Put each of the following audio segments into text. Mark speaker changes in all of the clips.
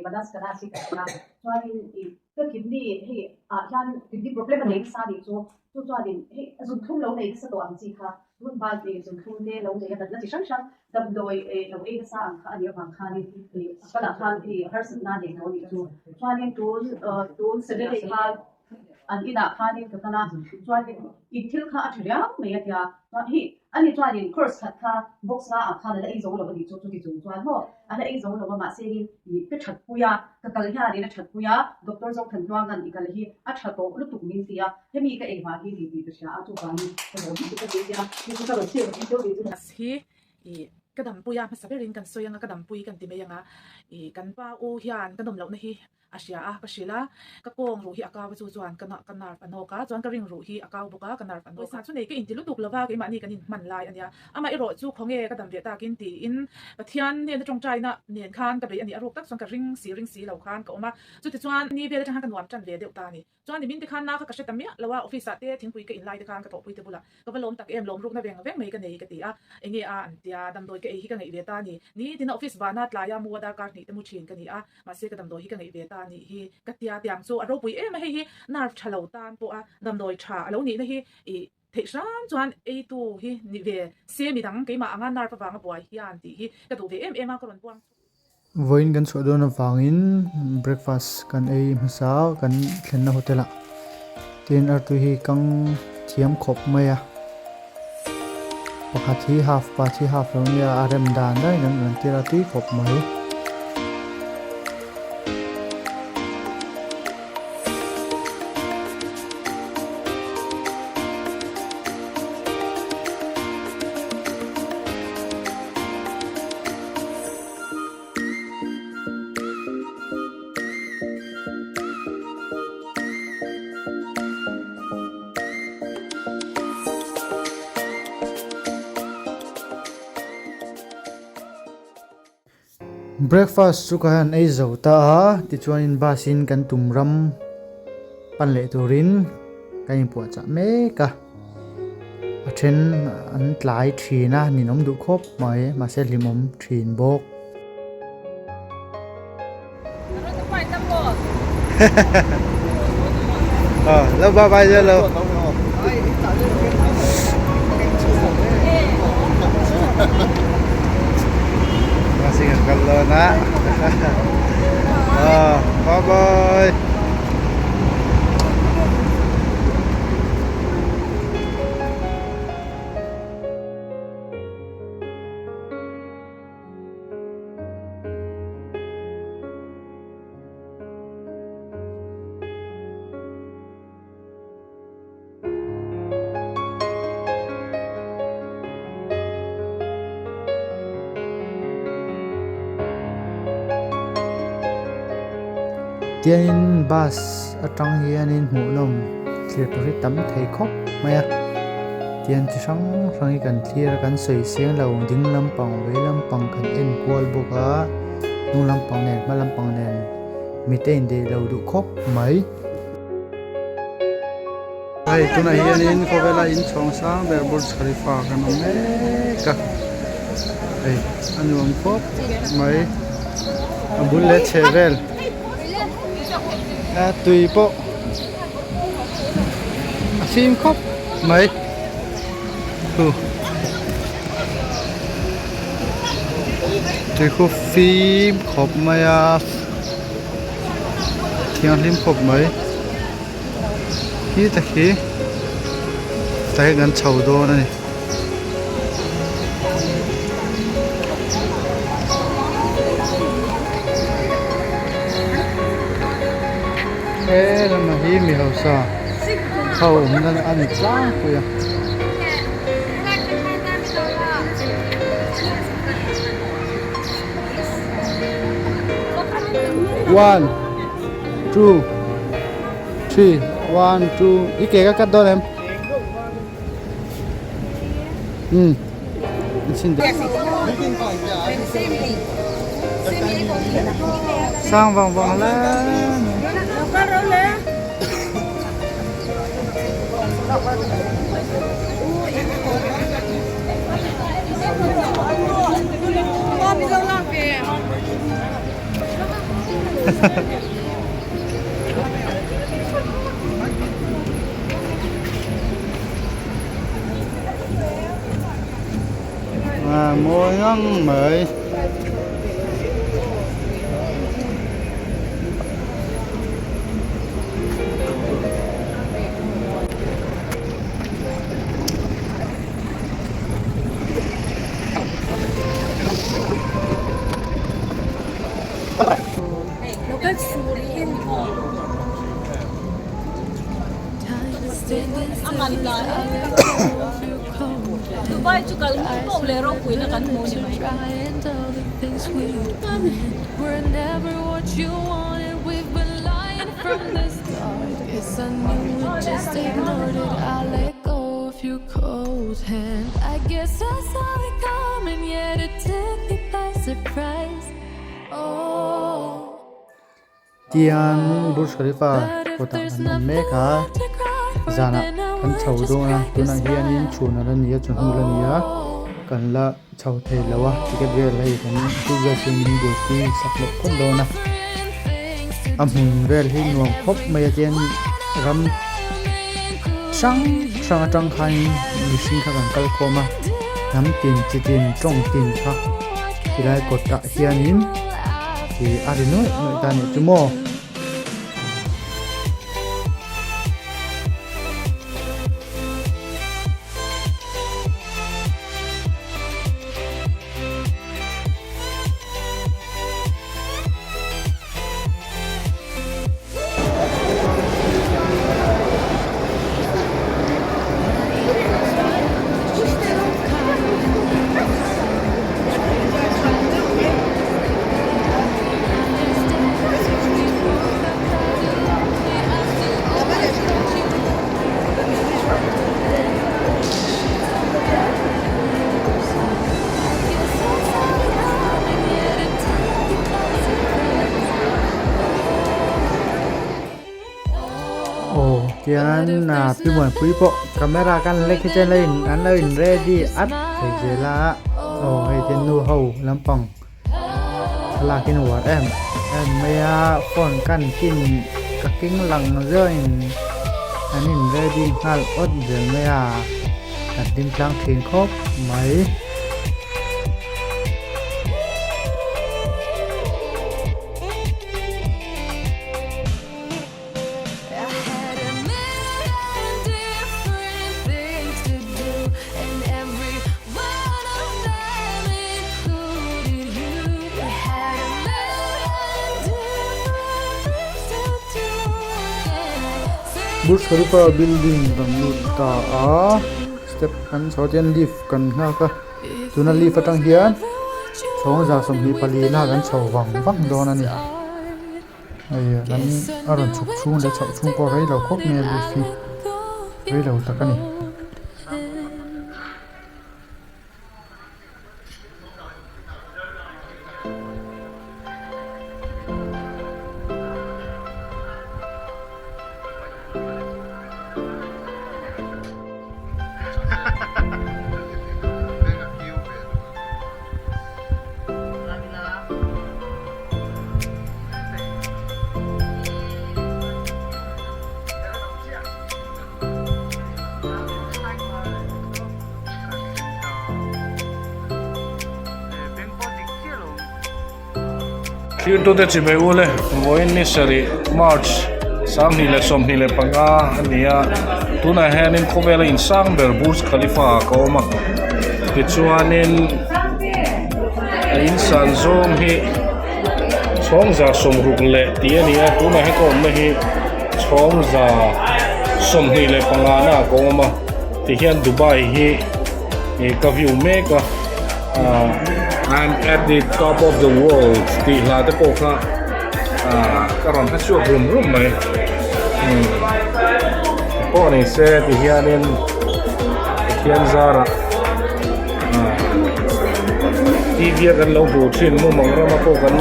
Speaker 1: Banas ka nasi ka tia chuanin i ka kidney hei ah hian kidney problem a nei nasa anih chu chu chuanin hei a zunthlum lo nei nasa tawh ang chi kha tun hma i zunthlum te lo nei a natna chi hrang hrang damdawi lo ei nasa ang kha anih avang khanin i a kalah khan hei harsatna a nei tawh anih chu chuanin tun tun Saturday khan an inah khanin ka kal a chuanin in thil kha a tha riau mai a tia chuan hei ani chuanin course khat kha box nga ah khan a la ei zo lo a nih chu chuti chung chuan maw a la ei zo lo a mahse in ih ka that pui a ka kal hianin a that pui a doctor Zothanhluanga'n i kal hi a tha tawh lutuk min ti a hemi ka ei vang hi ni tih ka hria a chuvangin ka lo lutuk a ti tia hei chu ka rawn share ve deuh deuh chu.
Speaker 2: Hi ih ka dampui a hmasa berin kan sawi anga ka dampui kan ti mai anga ih kan pa u hian ka nawm lohna hi A hria a, ka hrilh a, ka kawng ruh hi a kau a chu chuan ka ka nerve a nawk a, chuan ka ring ruh hi a kau bawk a, ka nerve a nawk a. Pawisa chu nei ka inti lutuk lo va, keimahni kan inhman lai a nia. Amah erawh chu khawnge ka dam ve takin tiin Pathian hnena tawngtaina nen khan ka bei a nih a ruk tak chuan ka ring si ring si lo khan ka awm a. Chutichuan ni vel atang khan ka nuam tan ve deuh ta a ni. Chuan nimin te khan na kha ka hre ta miah lo a, office ah te thingpui ka in lai te khan ka thawhpui te bulah ka va lawm tak em, lawm rukna veng veng mai ka nei ka ti a, enge a an tia, damdawi ka ei hi ka ngeih ve ta a ni, nitin a office vana tlaia mu a darkar hnih te mu thin ka ni a, mahse ka damdawi hi ka ngeih ve ta a nih hi ka tia, tiang chu a ropui em a, hei hi nerve tha lo tan pawh a damdawi tha a lo nihna hi ih theih hram chuan eitu hi ni ve se midang keimah anga nerve avanga buai hian tih hi ka duh ve em em a ka rawn buang chhuak.
Speaker 3: Vawiin kan chhuah dawn avangin breakfast kan ei hmasa a kan thlenna hotel ah tin artui hi kang thiam khawp mai a pakhat hi half pakhat hi half lo nia a rem dan daih in an rawn tir a tui khawp mai. Breakfast chu ka han ei zo ta a tichuanin bus in kan tum ram pan leh turin kan inpuahchah mek a a then an tlai thin a ninawm duh khawp mai mahse hlimawm thin bawk. Lo bye bye zel lo. Masih kan kalau nak. Bye bye. Tianin bus atang hianin hmuhnawm thlir tur hi tam thei khawp mai a tian chi hrang hrang hi kan thlir a kan sawi seng lo ding lampang vei lampang kan en kual bawk a hnung lampang nen hma lampang nen mite indeih lo duh khawp mai. Hei tunah hianin khawvela inchhawng sang ber Burj Khalifa kan awm mek a hei a nuam khawp mai a bul leh chheh vel a tui pawh a fim khawp mai huh tui khu fim khawp mai a thianghlim khawp mai. Khi tak hi tah hian kan chho dawn a ni. He lamah hi mi hausa ho awmna a ni tlangpui a. One two three one two i ke ka cut dawn em um in chhin deuh. Sang vang vang hle mai. À, mawi ngang mai. Tian Burj Khalifa kawtah an awm mek a zanah kan chho dawn a tunah hianin chhun ala ni a chawhnu la ni a kan la chho thei lo a ticket vel hei kan tour guide chuan min buaipui sak leh phawt dawn a a hmun vel hi nuam khawp mai a tian ram hrang hrang atang khanin mihring kha kan kal khawm a hnam tin chi tin tawng tin kha tilai kawtah hianin ih a ri nuaih nuaih ta a nih chu maw. Aw tian ah pi muanpui pawh camera kan lek hi chuan lo in an lo in ready at thei zel a aw hei te nu ho lampang thlalak in uar em em mai a phone kan kin ka keng lang zawngin an in ready nghal awt zel mai a kan hlim tlang thin khawp mai. Burj Khalifa building kan lut ta a step kan chho chuan lift kan nghak a tuna lift atang hian chhawng 24 na kan chho vang vang dawn a ni. Hei an a rawn chhuk chhung leh chhoh chhung pawh a rei lo khawp mai a lift hi rei lo tak a ni.
Speaker 4: Thirtute chibai u le vawiin ni sarih March 2025 a ni a tunah hianin khawvela insang ber Burj Khalifa ah ka awm a tichuanin a insan zawng hi chhawng 60 leh tih a ni a tunah hian ka awmna hi chhawng 25 na ah ka awm a tihian Dubai hi ih ka view mek a ah I'm at the top of the world tih hla te pawh kha ah ka rawn hre chhuak rum rum mai umm pawh ni se ti hianin Pathian zarah ah. TV a kan lo hmuh thin mumang rama pawh kan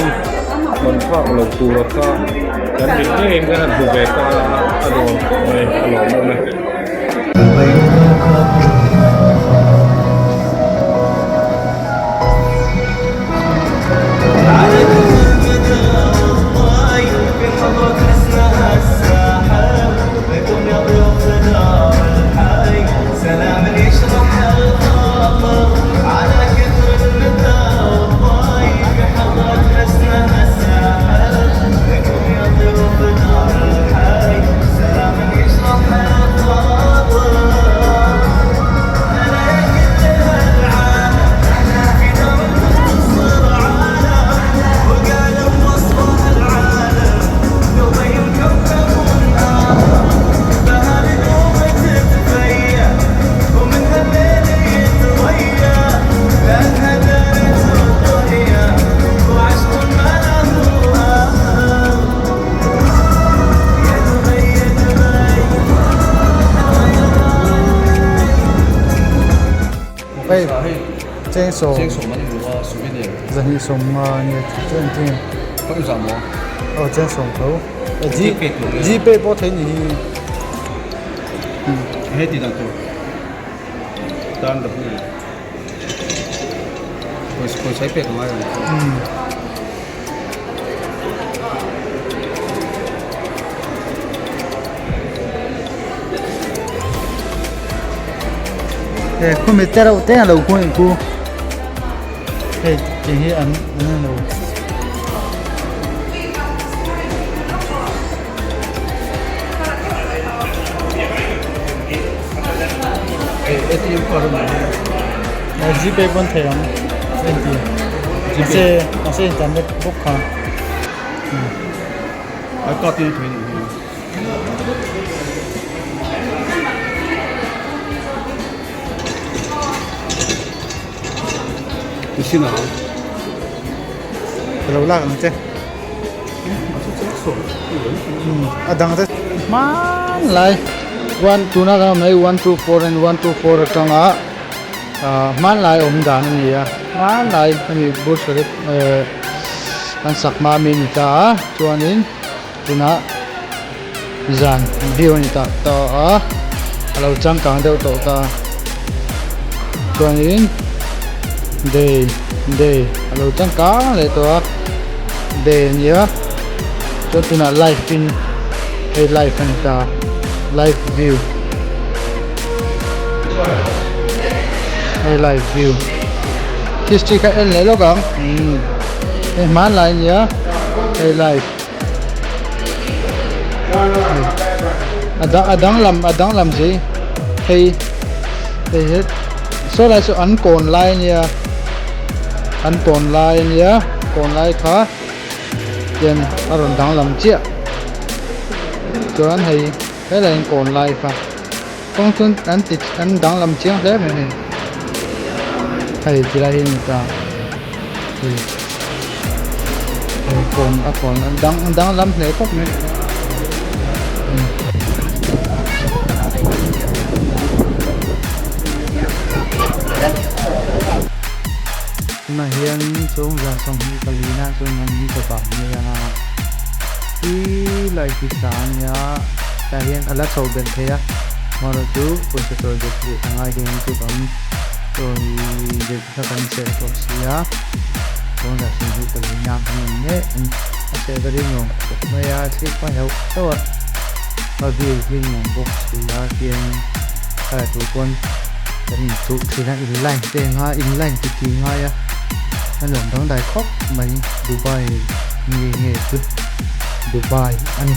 Speaker 4: man phak loh tur a kha kan mit ngeiin kan han hmu ve ta a a nuam khawp mai a lawmawm e.
Speaker 3: Hei chengsawm zahnih sawm nga ania chu engtin nge aw chengsawm tho g pay pawh thei ni hi. He khumi te reuh te a lo kung ku hei ti hi an an lo Gpay pawn thei ang entir mahse mahse internet bawk kha. Ka lo lak ang che. A dang te hmanlai one tuna kan awm mai one two four and one two four atanga ah hmanlai awm dan a ni a hmanlai hemi burj khalifa eh an sak hma ami a ni ta a chuanin tunah zan view a ni ta ta a a lo changkang deuh tawh ta a chuanin day day a lo changkang leh tawh a day a nia chuan tunah live in hei live a ni ta live view hei live view history kha en leh lawk ang umm hei hmanlai a nia hei live. A danglam a danglam zui hei hei hi saw lai chu an kawn lai ania an kawn lai ania kawn lai kha hian a rawn danglam chiah chuan hei helai an kawn lai kha kawng chu an ti an danglam chiang hle mai hei hei ti lai hi a ni ta hei hei kawn a kawn a dang danglam hle khawp mai. Tunah hian chhung zan 24 na chuan an ni tawp ang nia ti lai khi tla a nia tah hian a la chho belh thei a amaherawh chu pawisa chawi belh leh a ngai dawn chu kan chawi belh kha kan chelh tawh si a chhung zan 24 na kan awm mek a ni a chheh ka ring nuam khawp mai a thil hma heuh heuh a a view hi nuam bawk si a hian a la tur pawn. Kan inchuh thin a in line te anga in line ti ti ngai a a nuam dangdai khawp mai Dubai nge nge chu Dubai a ni.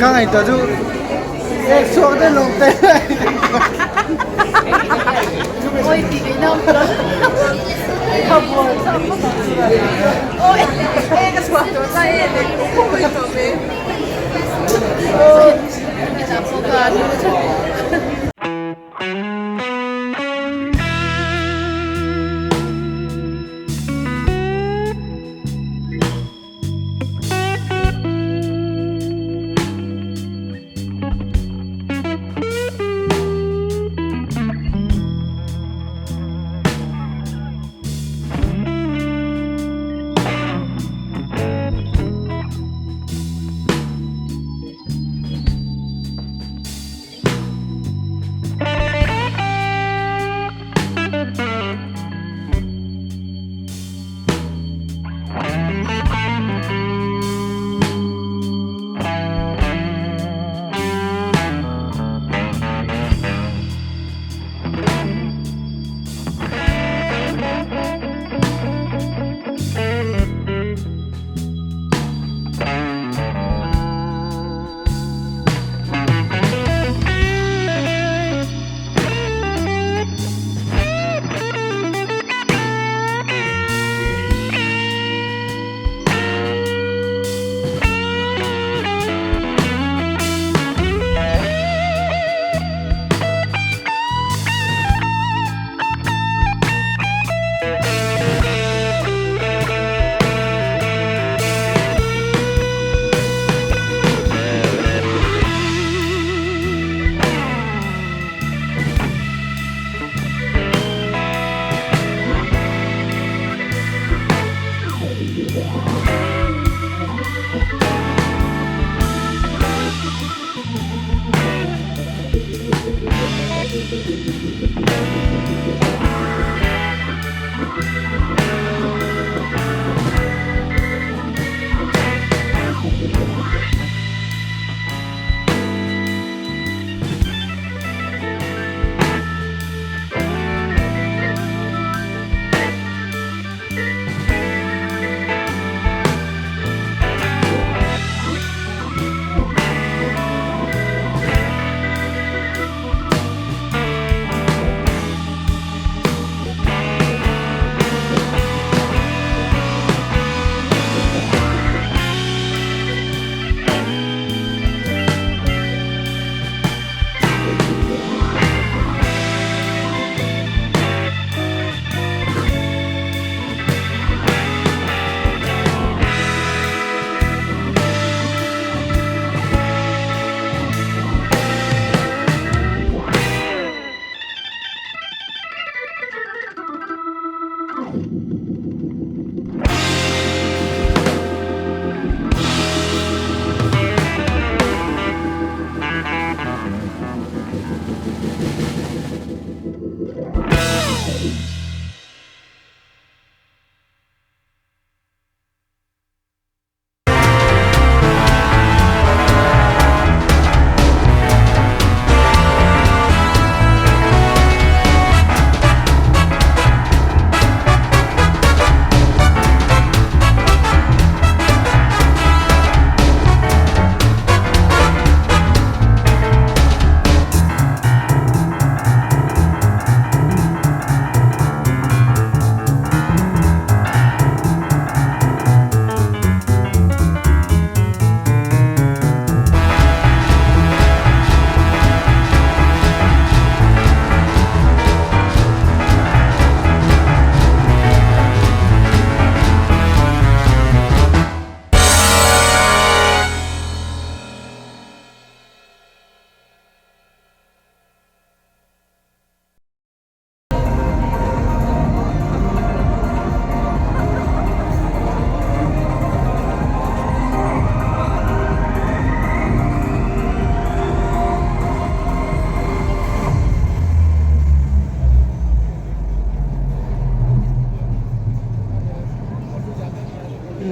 Speaker 3: Ka ngaihtuah chu ek chhuak daih lo te.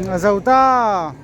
Speaker 3: A zo ta.